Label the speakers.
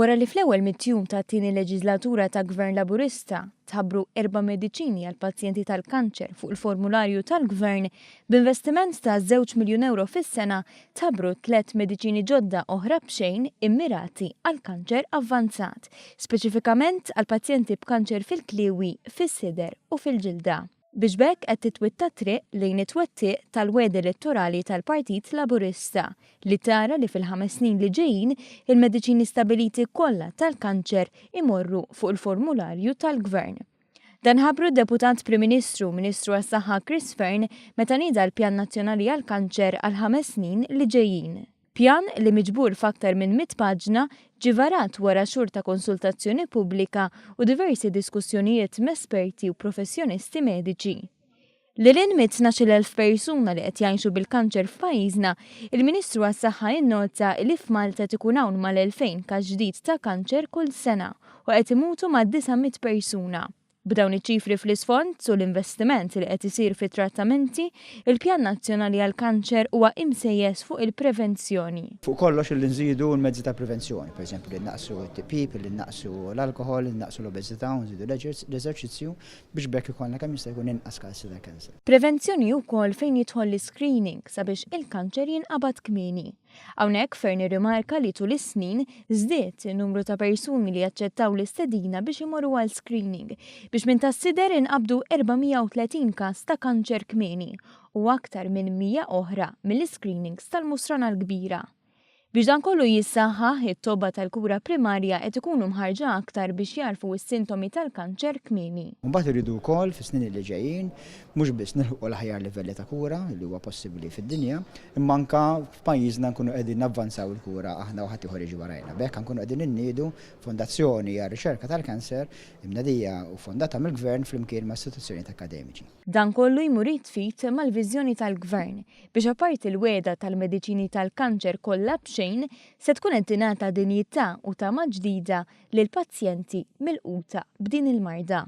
Speaker 1: Wara li fl-ewwel mitjum tat-tieni leġiżlatura ta' Gvern Laburista tħabbru erba' mediċini għal pazjenti tal-kanċer fuq il-formularju tal-Gvern b'investiment ta' żewġ miljun ewro fis-sena tħabbru tlett mediċini ġodda oħra b'xejn immirati għall-kanċer avvanzat, speċifikament għal pazjenti b'kanċer fil-kliewi, fis-sider u fil-ġilda. Biex b'hekk qed titwitta t-triq lejn it-twettiq tal-wegħda elettorali tal-Partit Laburista li tara li fil-ħames snin li ġejjin il-mediċini stabbiliti kollha tal-kanċer imorru fuq il-formularju tal-Gvern. Dan ħabbru d-Deputat Prim Ministru u Ministru għas-Saħħa Chris Fearne meta nieda l-Pjan Nazzjonali għall-Kanċer għall-ħames snin li ġejjin. Pjan li miġbur f'aktar minn mitt paġna ġie varat wara xhur ta' konsultazzjoni pubblika u diversi diskussjonijiet m'esperti u professjonisti mediċi. Lil hinn mit-12,000 persuna li qed jgħixu bil-kanċer f'pajjiżna, il-Ministru għas-Saħħa innota li f'Malta qed ikun hawn mal-2,000 każ ġdid ta' kanċer kull sena u qed imutu mad-900 persuna. B'dawn iċ-ċifri fl-isfond u l-investiment li qed isir fit-trattamenti, il-Pjan Nazzjonali għall-Kanċer huwa imsejjes fuq il-prevenzjoni.
Speaker 2: Fuq kollox illi nżidu l-mezzi ta' prevenzjoni, pereżempju li nnaqqsu t-tipjip, li nnaqqsu l-alkoħol, li nnaqqsu l-obeżità u nżidu l-eżerċizzju biex b'hekk ikollna kemm jista' jkun inqas każi ta' kanser.
Speaker 1: Prevenzjoni wkoll fejn jidħol l-iscreening sabiex il-kanċer jinqabad kmieni. Hawnhekk Fearne irrimarka li tul is-snin żdied in-numru ta' persuni li jaċċettaw l-istedina biex imorru għal screening biex minn tas-sider inqabdu 430 każ ta' kanċer kmieni u aktar minn 100 oħra mill-iscreenings tal-Musrana l-Kbira. Biex dan kollu jissaħħaħ, it-tobba tal-kura primarja qed ikunu mħarrġa aktar biex jagħrfu s-sintomi tal-kanċer kmieni.
Speaker 2: Imbagħad irridu wkoll fis-snin li ġejjin mhux biss nilħqu l-aħjar livelli ta' kura li huwa possibbli fid-dinja, Imma anke f'pajjiżna nkunu qegħdin navvanzaw il-kura aħna u ħaddieħor jiġi warajna. B'hekk nkunu qegħdin inniedu Fondazzjoni għar-Riċerka tal-Kanser imnedija u fondata mill-Gvern flimkien ma' istituzzjonijiet akkademiċi.
Speaker 1: Dan kollu jmur id f'id mal-viżjoni tal-Gvern biex apparti l-wegħda tal-mediċini tal-kanċer kollha b'xejn, se tkun qed tingħata dinjità u tama ġdida lill-pazjenti milquta b'din il-marda.